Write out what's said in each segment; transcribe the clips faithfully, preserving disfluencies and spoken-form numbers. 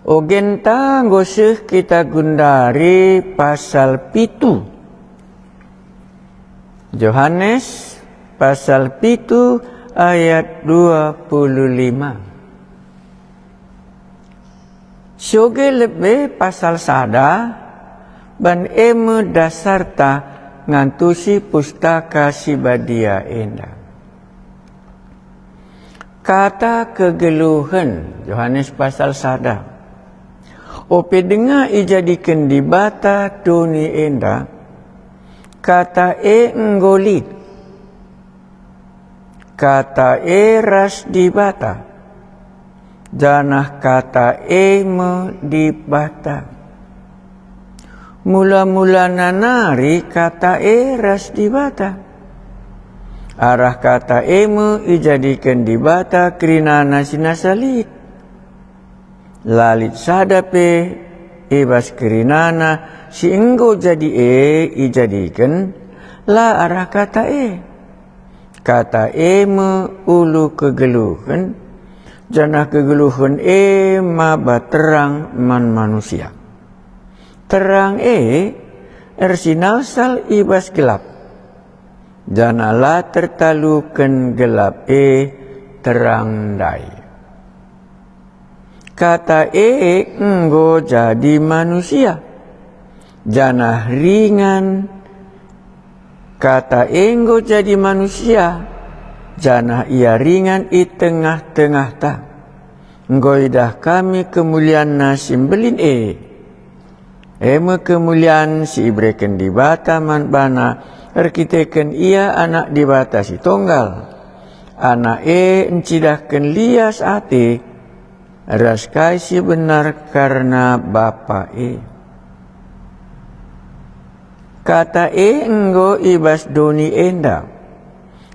Ogenta enggo seh kita gundari pasal pitu. Johanes pasal pitu ayat dua puluh lima. Sioge lebe pasal sada, ban e me dasarta ngantusi Pustaka Si Badia enda. Kata kegeluhen, Johanes pasal sada. Ope denga ijadiken Dibata doni enda, Kata e enggo lit. Kata e ras Dibata, janah Kata e me Dibata. Mula-mulana nari Kata e ras Dibata. Arah Kata e me ijadiken Dibata kerinana si nasa lit. La lit sada pe i bas kerinana si enggo jadi e ijadiken, la arah Kata e. Kata e me ulu kegeluhen, janah kegeluhen e maba terang man manusia. Terang e ersinalsal i bas gelap, janah la tertaluken gelap e terang ndai. Kata e enggo jadi manusia, janah ringan. Kata e enggo jadi manusia, janah ia ringan i tengah-tengahta. Enggo idah kami kemulianNa si mbelin e. E me kemulian si ibereken Dibata man baNa erkiteken Ia Anak Dibata si Tonggal. Anak e ncidahken lias ate ras kai si benar kerna Bapa e. Kata e enggo i bas doni enda.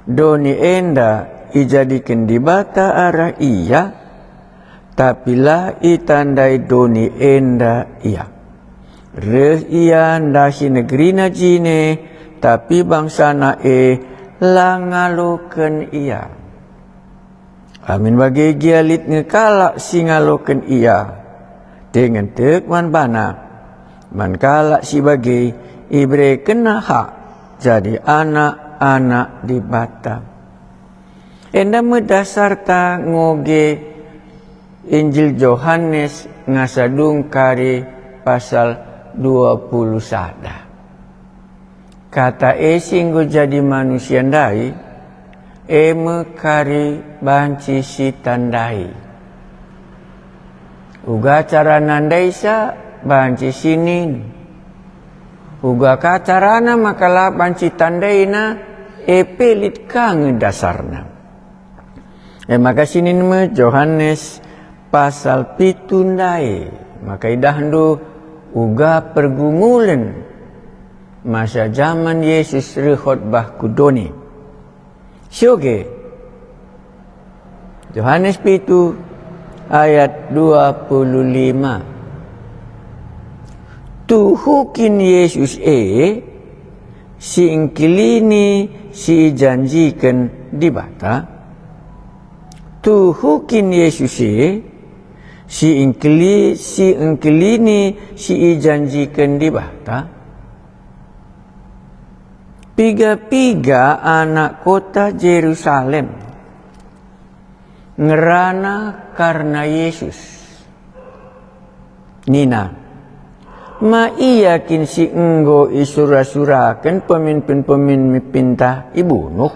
Doni enda ijadiken Dibata arah Ia, tapi la itandai doni enda Ia. Reh Ia ndahi negeriNa jine, tapi bangsaNa e la ngaloken Ia. Amin bage gia lit nge kalak si ngaloken Ia, dingen tek man baNa. Man kalak si bage iberekenNa hak jadi anak-anak Dibata. Enda me dasarta ngoge Injil Johanes ngasa dung kari pasal dua puluh sada. Kata e si enggo jadi manusia ndai, e me kari banci sitandai. Uga carana ndaisa banci sinin. Uga ka carana maka la banci tandaina, e pe lit ka nge dasarna. E maka sinin me Johanes pasal pitu ndai, maka idahndu uga pergumulen masa jaman Yesus reh khotbah ku doni. Sioge, Johanes pitu ayat dua puluh lima. Tuhu kin Yesus e si engkelini si ijanjiken Dibata? Tuhu kin Yesus e si engkeli-, si engkelini si ijanjiken Dibata? Piga-piga anak kota Jerusalem ngerana karna Yesus. Nina, "Ma ia kin si enggo isura-suraken peminpin-peminpinta ibunuh?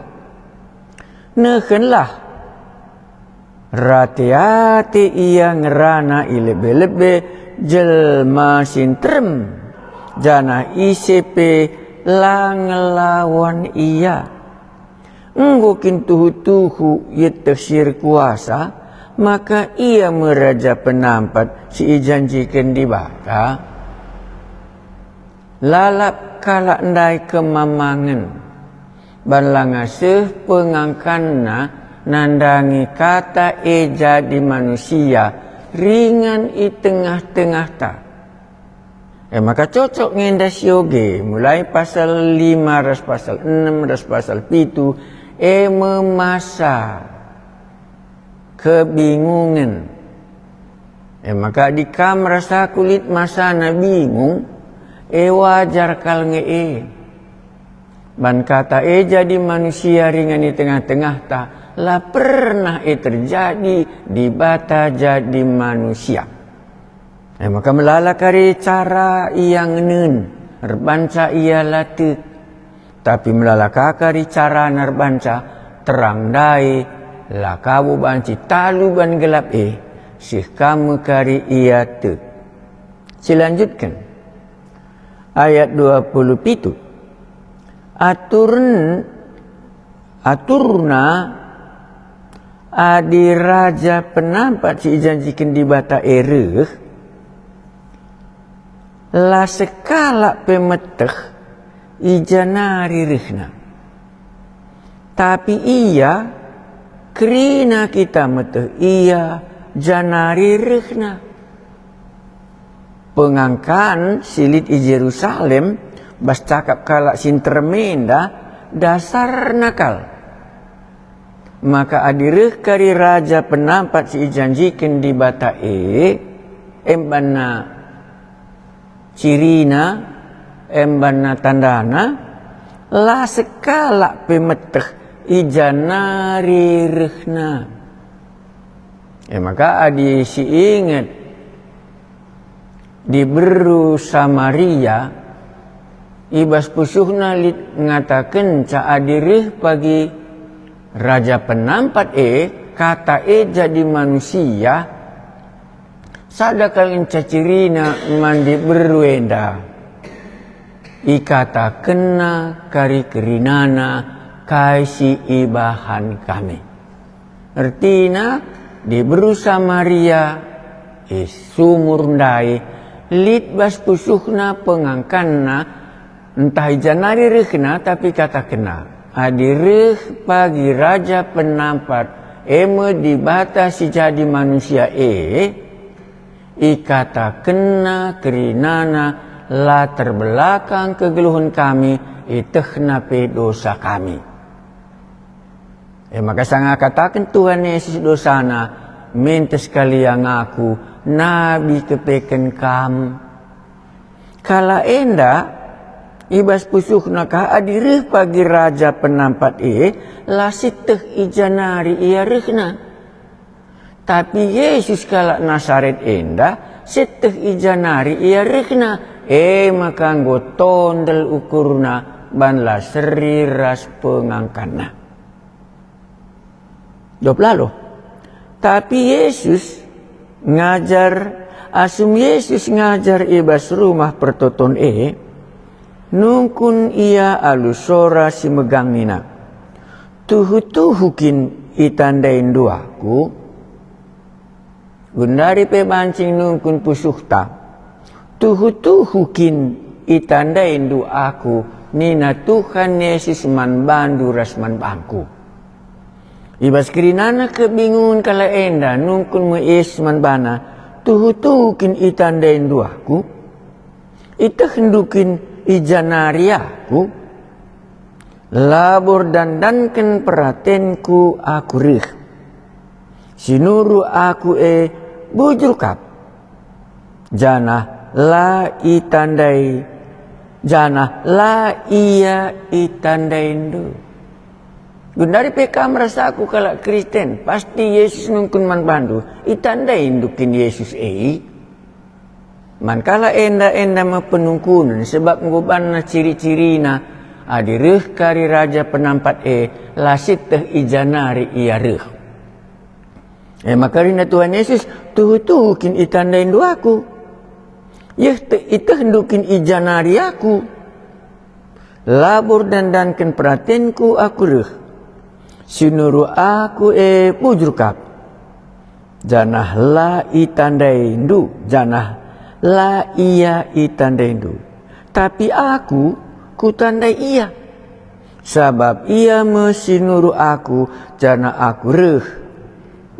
Nehenlah, rate-ate ia ngerana i lebe-lebe jelma si nterem, janah ise pe la ngelawan ia. Enggo kin tuhu-tuhu ieteh si erkuasa, maka ia me raja penampat si ijanjiken Dibata?" Lalap kalak ndai kemamangen, ban langa seh pengangkanna nandangi Kata e jadi manusia ringan i tengah-tengahta. E maka cocok nge enda sioge, mulai pasal lima ras pasal enem ras pasal pitu, e me masa kebingungen. E maka adi kam rasa aku lit masana bingung, e wajar kal nge e. Ban Kata e jadi manusia ringan i tengah-tengahta, la pernah e terjadi Dibata jadi manusia. E maka melala kari cara ia ngenen, erbanca ia la tek. Tapi melala ka kari carana erbanca, terang ndai la kabo banci talu ban gelap e, seh ka me kari ia tek. Silanjutken, ayat dua puluh pitu. Aturen, aturna, adi Raja Penampat si ijanjiken Dibata e reh, la sekalak pe meteh i ja nari rehna. Tapi ia, kerina kita meteh ia, janari rehna. Pengangkan si lit i Jerusalem bas cakap kalak si nterem enda dasarna kal. Maka adi reh kari Raja Penampat si ijanjiken Dibata e, embanna cirina, embanna tandana, la sekalak pe meteh i ja nari rehna. E maka adi si inget diberu Samaria, i bas pusuhna lit ngatakenca adi reh pagi Raja Penampat e, Kata e jadi manusia, sada kal ngenca cirina man diberu enda. Ikatakenna kari kerinana kai si ibahan kami. Ertina, diberu Samaria, i sumur ndai, lit bas pusuhna pengangkanna, ntah i ja nari rehna, tapi ikatakenna, adi reh pagi Raja Penampat, e me Dibata si jadi manusia e, ikatakenna kerinana la terbelakang kegeluhen kami, ietehna pe dosa kami. E maka sanga kataken Tuhan Yesus dosana, mentes kal ia ngaku, nabi kepeken kam. Kalak enda, i bas pusuhna ka adi reh pagi Raja Penampat e, la sieteh i ja nari ia rehna. Tapi Yesus kalak Nasaret enda sieteh i ja nari ia rehna, e maka enggo tondel ukurna ban la seri ras pengangkanna. Dop lalo. Tapi Yesus ngajar, asum Yesus ngajar i bas Rumah Pertoton e, nungkun ia alu sora si megang nina, "Tuhu-tuhu kin itandaindu Aku?" Gundari pe banci nungkun pusuhta, "Tuhu-tuhu kin itandaindu Aku?" nina Tuhan Yesus man bandu ras man bangku. I bas kerinana kebingungen kalak enda nungkun me Yesus man bana, "Tuhu-tuhu kin itandaindu Aku? Ietehndu kin i ja nari Aku? Labo erdandanken peratenKu Aku reh. Si nuruh Aku e bujur kap, janah la itandai, janah la ia itandaindu." Gundari pe kam ras aku kalak Kristen, pasti Yesus nungkun man bandu, itandaindu kin Yesus e? Man kalak enda, enda me penungkunen, sebab enggo banna ciri-cirina, adi reh kari Raja Penampat e, la sieteh i ja nari ia reh. E maka nina Tuhan Yesus, "Tuhu-tuhu kin itandaindu Aku? Ieh te-, ietehndu kin i ja nari Aku? Labo erdandanken peratenKu Aku reh. Si nuruh Aku e bujur kap, janah la itandaindu, janah la ia itandaindu. Tapi Aku, Kutandai ia. Sabap ia me si nuruh Aku, janah Aku reh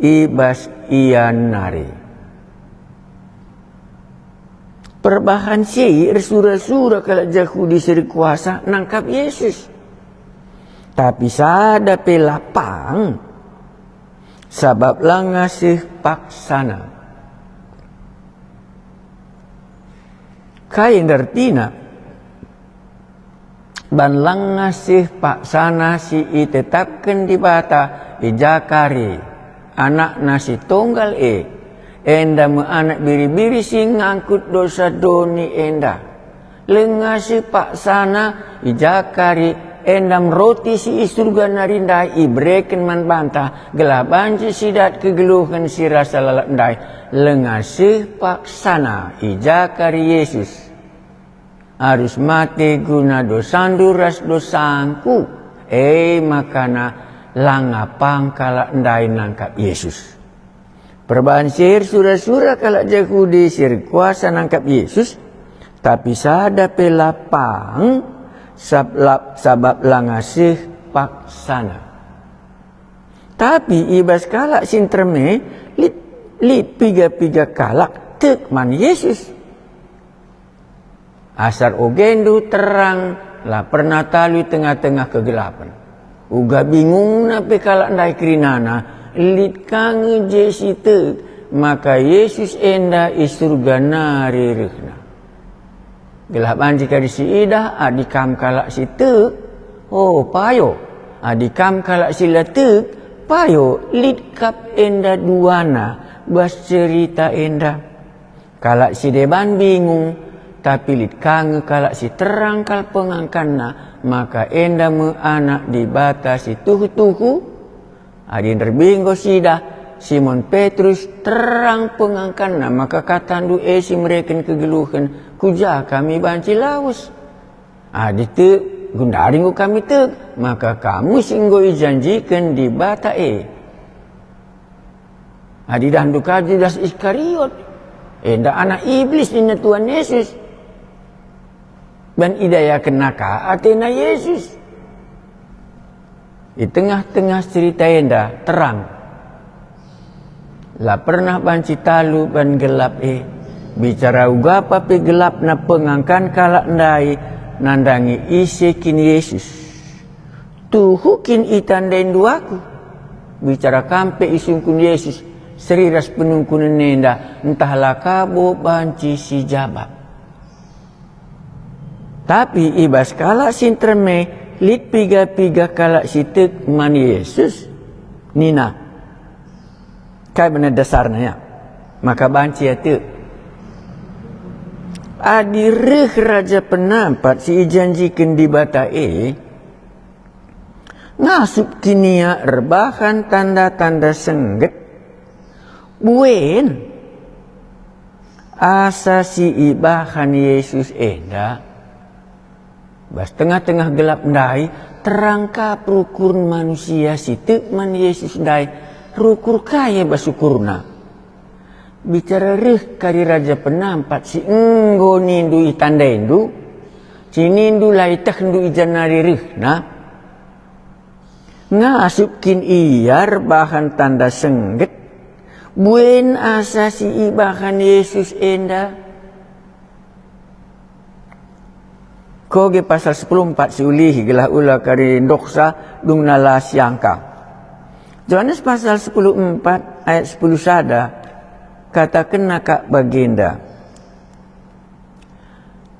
i bas ia nari." Perbahan si e ersura-sura kalak Jahudi si erkuasa nangkap Yesus. Tapi sada pe la pang, sabap la ngasuh paksana. Kai ndartina? Ban langa seh paksana si itetapken Dibata i ja kari AnakNa si Tunggal e, enda me Anak Biri-biri si ngangkut dosa doni enda. Langa seh paksana i ja kari enda me roti si i Surga nari ndai ibereken man banta, gelah banci sidat kegeluhen si rasa lalap ndai. Langa seh paksana i ja kari Yesus. Arus mate guna dosandu ras dosangku, e makana langa pang kalak ndai nangkap Yesus. Perbahan si e ersura-sura kalak Jahudi si erkuasa nangkap Yesus, tapi sada pe la pang, sab-, la-, sabap langa seh paksana. Tapi i bas kalak si nterem e lit, lit piga-piga kalak tek man Yesus. Asar ogendu terang, la pernah talu i tengah-tengah kegelapen. Uga bingungna pe kalak ndai kerinana, lit ka nge je si tek maka Yesus enda i Surga nari rehna. Gelah banci kari siidah, adi kam kalak si tek, o, payo. Adi kam kalak si la tek, payo, lit kap enda duana bas cerita enda. Kalak si deban bingung, tapi lit ka nge kalak si terang kal pengangkanna, maka enda me Anak Dibata si tuhu-tuhu. Adi nderbih enggo sidah, Simon Petrus terang pengangkanna maka katandu e si mereken kegeluhen, ku ja kami banci lawes. Adi tek, gundari enggo kami tek, maka kam me si enggo ijanjiken Dibata e. Adi idahndu ka Judas Iskariot, enda anak Iblis nina Tuhan Yesus. Ban idayakenna ka atena Yesus. I tengah-tengah cerita enda terang. La pernah banci talu ban gelap e. Bicara ugapa pe gelapna pengangkan kalak ndai nandangi ise kin Yesus. Tuhu kin itandaindu aku? Bicara kam pe isungkun Yesus, seri ras penungkunen enda, ntah la ka bo banci sijabap. Tapi i bas kalak si nterem e lit piga-piga kalak si tek man Yesus, nina, kai bene dasarna, ya? Maka banci ia tek. Adi reh Raja Penampat si ijanjiken Dibata e, ngasup kin ia erbahan tanda-tanda sengget? Buen. Asa si ibahan Yesus enda, bas tengah-tengah gelap ndai, terang kap rukuren manusia si tek man Yesus ndai, rukur ka ia bas ukurna. Bicara reh kari Raja Penampat si enggo nindu itandaindu, si nindu la ietehndu i ja nari rehna, ngasup kin ia erbahan tanda sengget? Buen asa si ibahan Yesus enda. Koge pasal sepuluh empat si ulihi gelah ula kari ndoksa dungna la siangka. Johanes pasal sepuluh empat ayat sepuluh sada katakenna kap bagenda.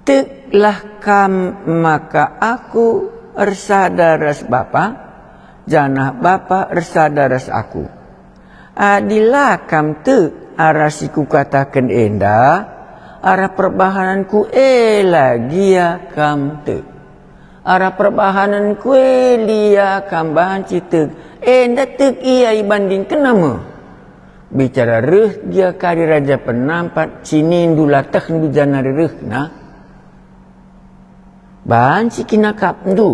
Teklah kam maka Aku ersada ras Bapa, janah Bapa ersada ras Aku. Adi la kam tek arah si Kukataken enda, arah perbahanenKu e la gia kam tek. Arah perbahanenKu e la kam banci tek, enda tek ia ibandingkenna me. Bicara reh gia kari Raja Penampat si nindu la tehndu janari rehna, banci kin akapndu?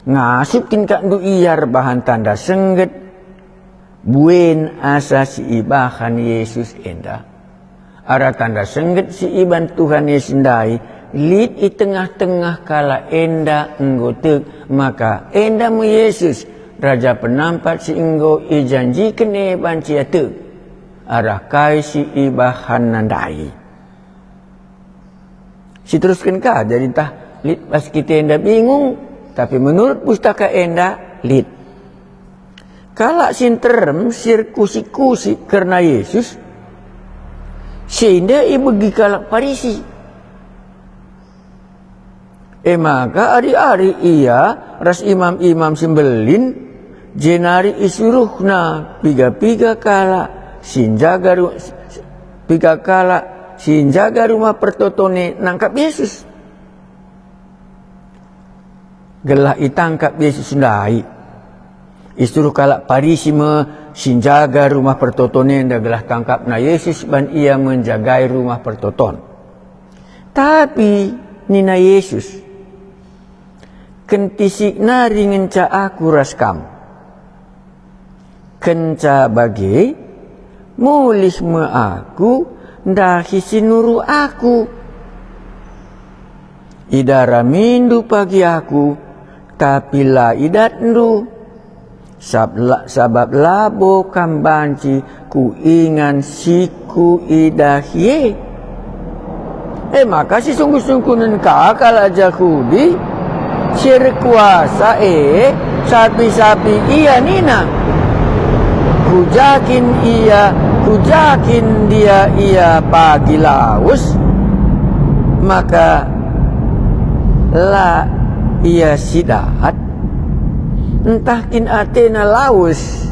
Ngasup kin akapndu ia erbahan tanda sengget? Buen asa si ibahan Yesus enda. Arah tanda sengget si ibahan Tuhan Yesus ndai lit i tengah-tengah kalak enda enggo tek, maka enda me Yesus, Raja Penampat si enggo ijanjiken e banci ia tek, arah kai si ibahanna ndai. Siterusken ka, jadi ntah lit bas kita enda bingung, tapi menurut pustaka enda lit. Kalak si nterem si erkusik-kusik kerna Yesus, si enda ibegi kalak Parisi. E maka arih-arih ia ras imam-imam si mbelin, jenari isuruhna piga-piga kalak si njaga ru-, piga kalak si njaga Rumah Pertoton e nangkap Yesus. Gelah itangkap Yesus ndai. Isuruh kalak Parisi me si njaga Rumah Pertoton enda gelah tangkapna Yesus ban ia me njagai Rumah Pertoton. Tapi nina Yesus, "Kentisik nari ngenca Aku ras kam. Kenca bage, mulih me Aku ndahi si nuruh Aku. Idaramindu pagi Aku, tapi la idatndu, sab-, la-, sabap labo kam banci Ku ingan si Kuidahi e." E maka sisungkun-sungkunen ka kalak Jahudi si erkuasa e sapi-sapi ia nina, "Ku ja kin ia, ku ja kin ndia ia pagi lawes, maka la ia sidat? Ntah kin atena lawes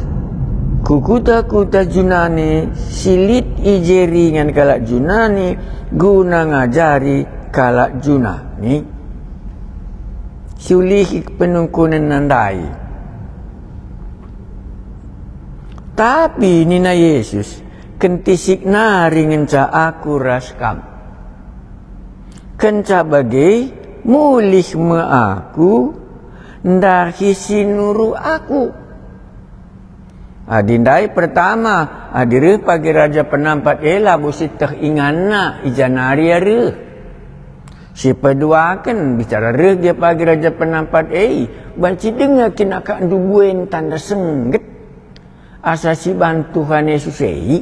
ku kuta-kuta Junani si lit i je ringan kalak Junani guna ngajari kalak Junani?" Siulihi penungkunen ndai. Tapi nina Yesus, "Kentisik nari ngenca Aku ras kam. Kenca bage, mulih me Aku ndahi si nuruh Aku." Adi ndai pertama, adi reh pagi raja penampat e labo sieteh inganna, i ja nari ia reh. Sipeduaken, bicara reh gia pagi raja penampat e, banci denga kin akapndu buen tanda sengget asa siban Tuhan Yesus e?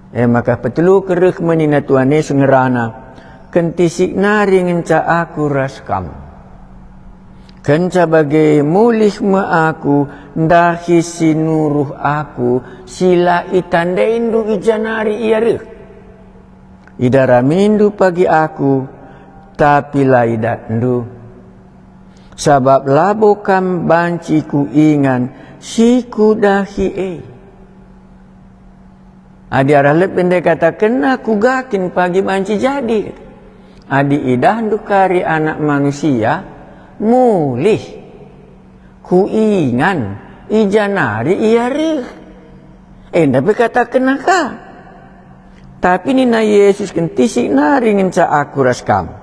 E maka peteluken reh me nina Tuhan Yesus ngerana, "Kentisik nari ngenca Aku ras kam. Kenca bage, mulih me Aku ndahi si nuruh Aku, si la itandaindu i ja nari ia reh. Idaramindu pagi Aku, tapi la idatndu, sabap labo kam banci Ku ingan si Kudahi e." Adi arah lebe ndai katakenna, "Kuga kin pagi banci jadi? Adi idahndu kari Anak Manusia, mulih, Ku ingan i ja nari ia reh." Enda pe katakenna ka. Tapi nina Yesus, "Kentisik nari ngenca Aku ras kam.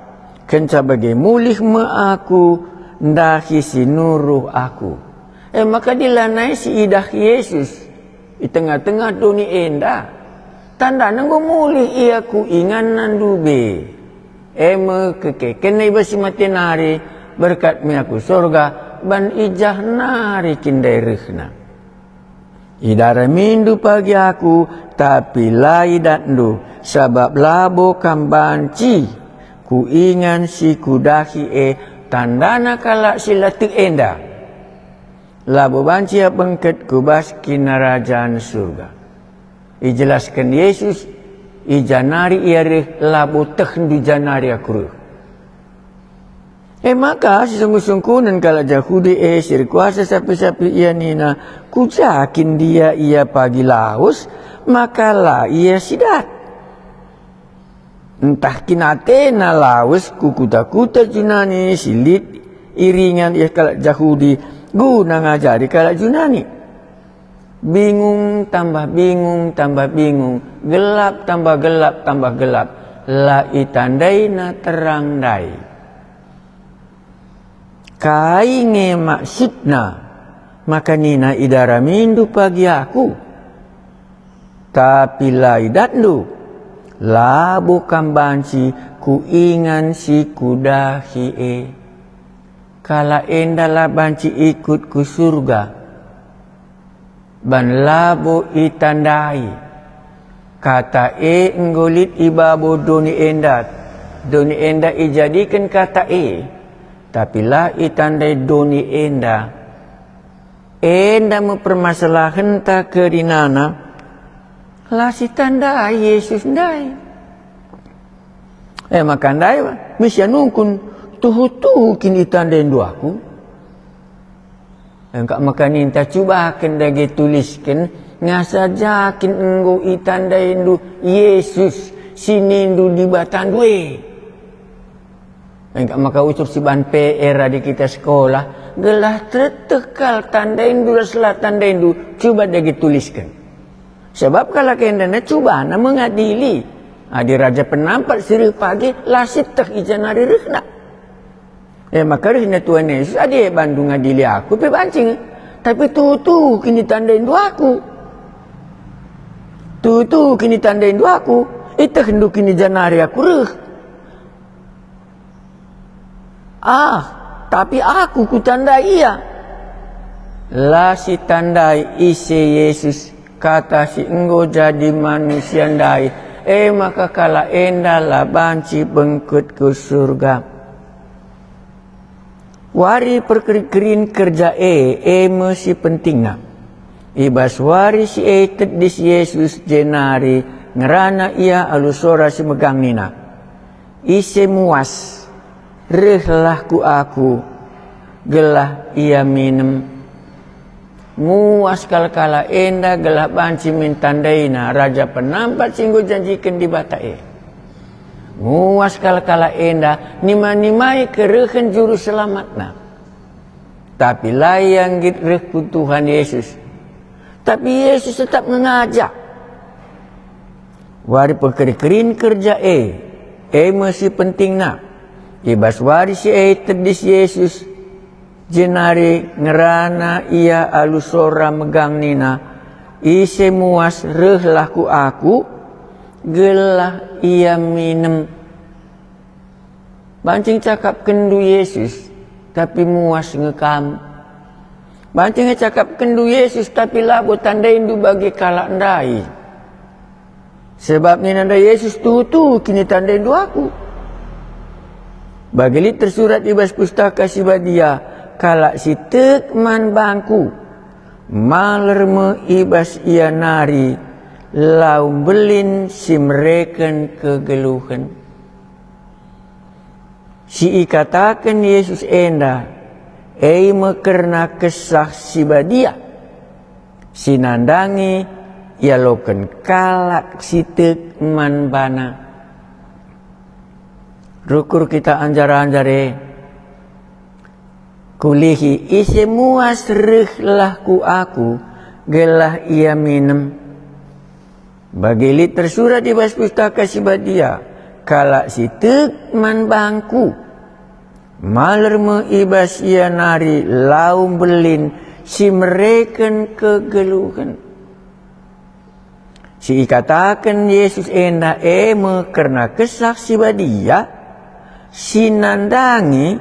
Kenca bage, mulih me Aku ndahi si nuruh Aku." E maka adi lanai si idah Yesus i tengah-tengah doni enda, tandana enggo mulih ia ku inganna ndube. E me kekekenna i bas si mate nari, berkat me ia ku Surga, ban i jah nari kin ndai rehna. Idaramindu pagi Aku, tapi la idatndu, sabap labo kam banci Ku ingan si Kudahi e, tandana kalak si la tek enda labo banci ia bengket ku bas Kinirajan Surga. Ijelasken Yesus, "I ja nari ia reh, labo tehndu i ja nari Aku reh." E maka sisungkun-sungkunen kalak Jahudi e si erkuasa sapi-sapi ia nina, "Ku ja kin ndia ia pagi lawes, maka la ia sidat? Ntah kin atena lawes ku kuta-kuta Junani si lit i ringan kalak Jahudi guna ngajari kalak Junani?" Bingung tambah bingung tambah bingung, gelap tambah gelap tambah gelap, la itandaina terang ndai. Kai nge maksudna maka nina, "Idaramindu pagi Aku, tapi la idatndu, labo kam banci Ku ingan si Kudahi e"? Kalak enda la banci ikut ku Surga, ban labo itandai. Kata e enggo lit i babo doni enda. Doni enda ijadiken Kata e, tapi la itandai doni enda. Enda me permasalahenta kerinana, la sitandai Yesus ndai. E maka ndai me si nungkun, Tuhu-tuhu kin itandaindu aku? Engka maka ninta cubaken dage tulisken, ngasa ja kin enggo itandaindu Yesus si nindu Dibatandu e. Engka maka ucur si ban P R adi kita sekolah, gelah teteh kal tandaindu ras la tandaindu, cuba dage tulisken. Sabap kalak enda nari cubana mengadili. Adi raja penampat si reh pagi, la sieteh i ja nari rehna. E maka rehna Tuhan Yesus, "Adi e bandu ngadili aku pe banci nge. Tapi tuhu-tuhu kin itandaindu aku. Tuhu-tuhu kin itandaindu aku. Itehndu kin i ja nari aku reh." Ah, tapi aku kutandai ia. La sitandai ise Yesus, Kata si enggo jadi manusia ndai, e maka kalak enda la banci bengket ku Surga. Wari perkeri-kerin kerja e, e me si pentingna. I bas wari si e tedis Yesus jenari ngerana ia alu sora si megang nina, "Ise muas, rehlah ku Aku, gelah ia minem." Muas kal kalak enda gelah banci min tandaina Raja Penampat si enggo janjiken Dibata e. Muas kal kalak enda nima-nimai kerehen Juru Selamatna. Tapi la ia nggit reh ku Tuhan Yesus. Tapi Yesus tetap nge ngajak. Wari pekeri-kerin kerja e, e me si pentingna. I bas wari si e tedis Yesus, jenari ngerana ia alu sora megang nina, "Ise muas, rehlah ku Aku, gelah ia minem." Banci icakapkenndu Yesus, tapi muas nge kam. Banci nge icakapkenndu Yesus, tapi labo tandaindu bage kalak ndai. Sebab nina ndai Yesus, "Tuhu-tuhu kin itandaindu Aku." Bage lit tersurat i bas Pustaka Si Badia, "Kalak si tek man bangKu, maler me i bas ia nari lau mbelin si mereken kegeluhen." Si ikataken Yesus enda, e me kerna Kesah Si Badia, si nandangi ialoken kalak si tek man baNa. Rukur kita anjar-anjar e, kulihi, "Ise muas, rehlah ku Aku, gelah ia minem." Bage lit tersurat i bas Pustaka Si Badia, "Kalak si tek man bangKu, maler me i bas ia nari lau mbelin si mereken kegeluhen." Si ikataken Yesus enda e me kerna Kesah Si Badia, si nandangi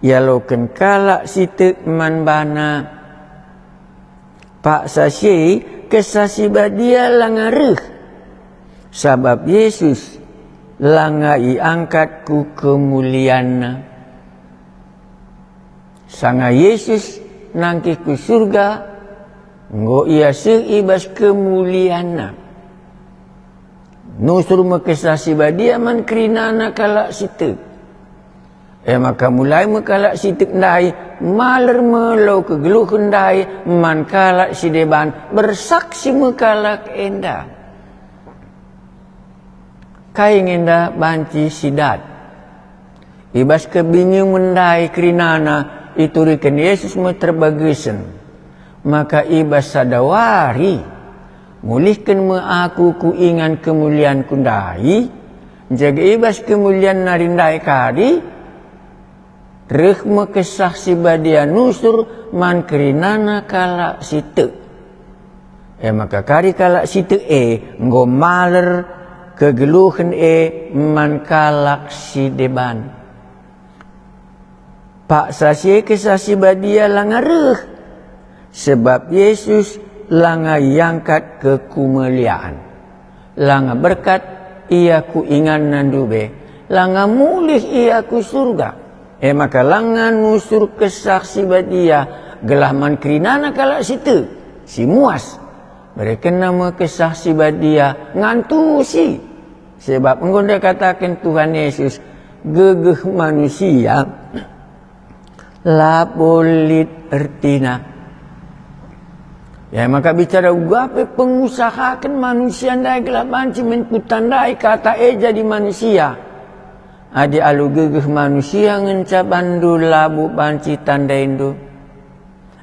ialoken kalak si tek man baNa. Paksa si e Kesah Si Badia langa reh, sabap Yesus langa iangkat ku kemulianNa. Sanga Yesus nangkih ku Surga, enggo Ia seh i bas kemulianNa. Nusur me Kesah Si Badia man kerinana kalak si tek. E maka mulai me kalak si tek ndai, maler me lau kegeluhen ndai man kalak si deban, bersaksi me kalak enda. Kai nge enda banci si dat? I bas kebingungen ndai kerinana ituriken Yesus me terbagesen. Maka i bas sada wari, mulihken me Aku ku ingan kemulianKu ndai, jaga i bas kemulian nari ndai kari, reh me Kesah Si Badia nusur man kerinana kalak si tek. E maka kari kalak si tek e enggo maler kegeluhen e man kalak si deban. Paksa si e Kesah Si Badia langa reh, sebab Yesus langa iangkat ke kemulian. Langa berkat Ia ku inganNa ndube, langa mulih Ia ku Surga. E maka langa nusur Kesah Si Badia gelah man kerinana kalak si tek, si muas. Berekenna me Kesah Si Badia ngantusi. Sebab enggo ndai kataken Tuhan Yesus, gegeh manusia labo lit ertina. Ya, maka bicara uga pe pengusahaken manusia ndai gelah banci men kutandai kata e jadi manusia. Adi alu gegeh manusia ngenca bandu labo banci tandaindu.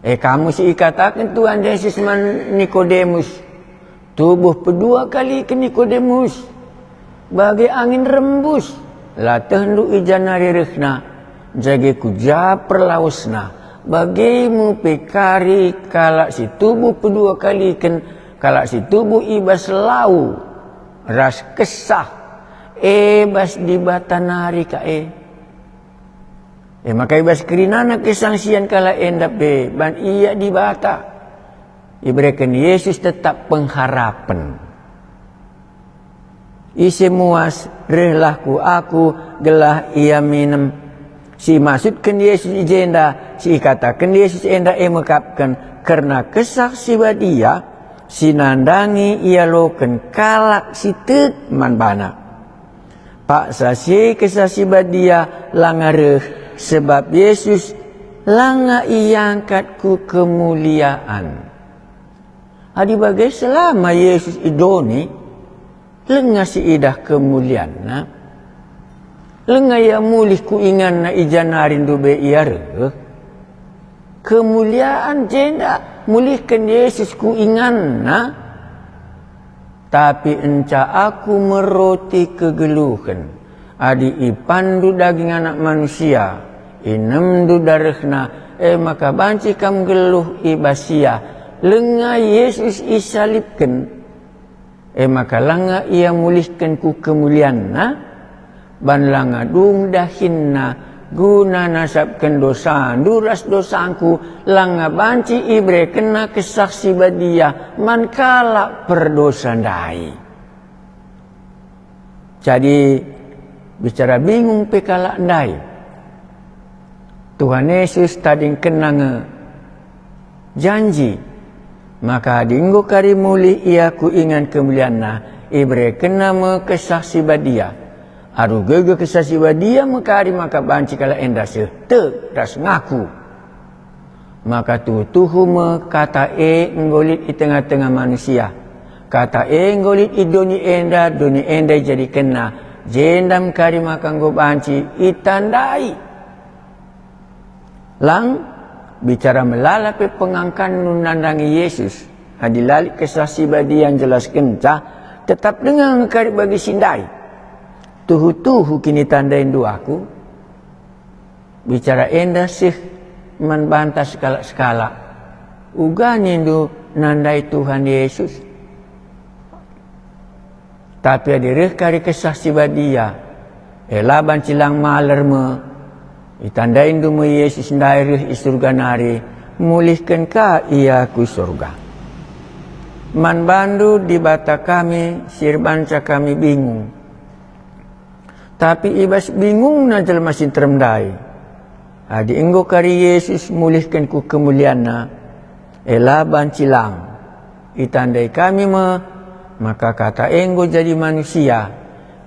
E, kamu si ikataken Tuhan Jesus man Nikodemus, tubuh pedua kaliken Nikodemus, bage angin rembus, la tehndu i ja nari rehna, jage ku ja perlawesna, bage me pe kari kalak si tubuh pedua kaliken, kalak si tubuh i bas lau ras Kesah, e bas Dibata nari ka e. E maka i bas kerinana kesangsian kalak enda pe ban ia Dibata, ibereken Yesus tetap pengharapen. Ise muas, rehlah ku Aku gelah ia minem. Si imaksudken Yesus i jenda, si ikataken Yesus enda e mekapken kerna Kesah Si Badia si nandangi ialoken kalak si tek man baNa. Paksa si Kesah Si Badia langa reh, sebab Yesus langa iangkat ku kemuliaan. Adi bage, selama Yesus i doni, lenga si idah kemulianNa. Lenga ia mulih ku inganNa i ja nari ndube ia reh. Kemuliaan jenda mulihken Yesus ku inganNa. Tapi enca Aku me roti kegeluhen. Adi ipanndu daging Anak Manusia, inemndu darehNa, e maka banci kam nggeluh i bas Ia. Lenga Yesus isalibken, e maka langa Ia mulihken ku kemulianNa, ban langa dung dahinNa guna nasapken dosandu ras dosangku, langa banci iberekenNa Kesah Si Badia man kalak perdosa ndai. Jadi, bicara bingung pe kalak ndai. Tuhan Yesus tadingkenna nge janji, maka adi enggo kari mulih Ia ku ingan kemulianNa, iberekenNa me Kesah Si Badia. Alu gegeh Kesah Si Badia me kari maka banci kalak enda seh tek ras ngaku. Maka tuhu-tuhu me Kata e enggo lit i tengah-tengah manusia. Kata e enggo lit i doni enda, doni enda ijadikenNa, jenda me kari maka enggo banci itandai. Lang, bicara melala pe pengangkanndu nandangi Yesus, adi la lit Kesah Si Badia njelaskenca, tetap denga nge kari bagi si ndai. Tuhu-tuhu kinitandaindu Aku. Bicara enda seh man banta sekalak-sekalak. Uga nindu nandai Tuhan Yesus. Tapi adi reh kari Kesah Si Badia, e la banci lang maler me. Itandaindu me Yesus ndai reh i Surga nari, mulihken ka Ia ku Surga. Man bandu Dibata kami si erbanca kami bingung. Tapi i bas bingungna jelma si nterem ndai, adi enggo kari Yesus mulihken ku kemulianNa, e la banci lang. Itandai kami me maka Kata e enggo jadi manusia,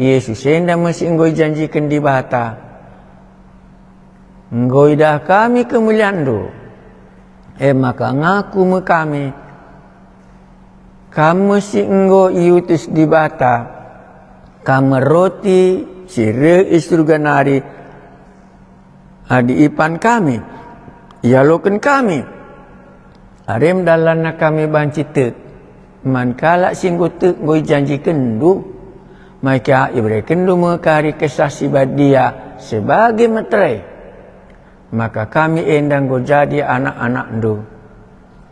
Yesus enda me si enggo ijanjiken Dibata. Enggo idah kami kemulianNdu, e maka ngaku me kami, Kam me si enggo iutus Dibata, Kam me roti si reh i Surga nari. Adi ipan kami, ialoken kami. Arem dalanna kami banci tek, man kalak si enggo tek enggo ijanjikenNdu. Maka iberekenNdu me kari Kesah Si Badia sebage metere, maka kami enda enggo jadi anak-anakNdu.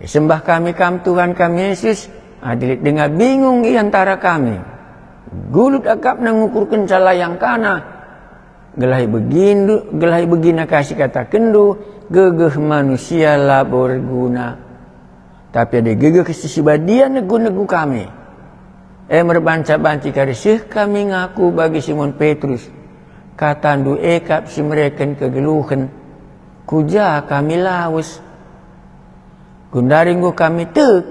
Isembah kami Kam, Tuhan kami Yesus, adi lit denga bingung i antara kami. Gulut akapna ngukurkenca layangkana, gelah ibegindu, gelah ibegina ka si ikatakenNdu, gegeh manusia labo erguna. Tapi adi gegeh Kesah Si Badia negu-negu kami, e merbanca banci kari seh kami ngaku bagi Simon Petrus, KataNdu e kap si mereken kegeluhen. Ku ja kami lawes? Gundari enggo kami tek,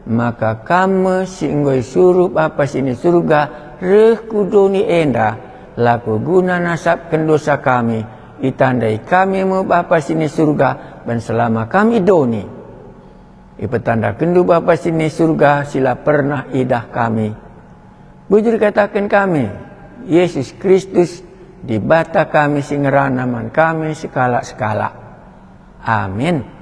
maka Kam me si enggo isuruh Bapa si ni Surga reh ku doni enda, Lako guna nasapken dosa kami, itandai kami me Bapa si ni Surga, ban selama kami doni, ipetandakenNdu Bapa si ni Surga si la pernah idah kami. Bujur kataken kami, Yesus Kristus, Dibata kami si ngerana man kami sekalak-sekalak. Amin.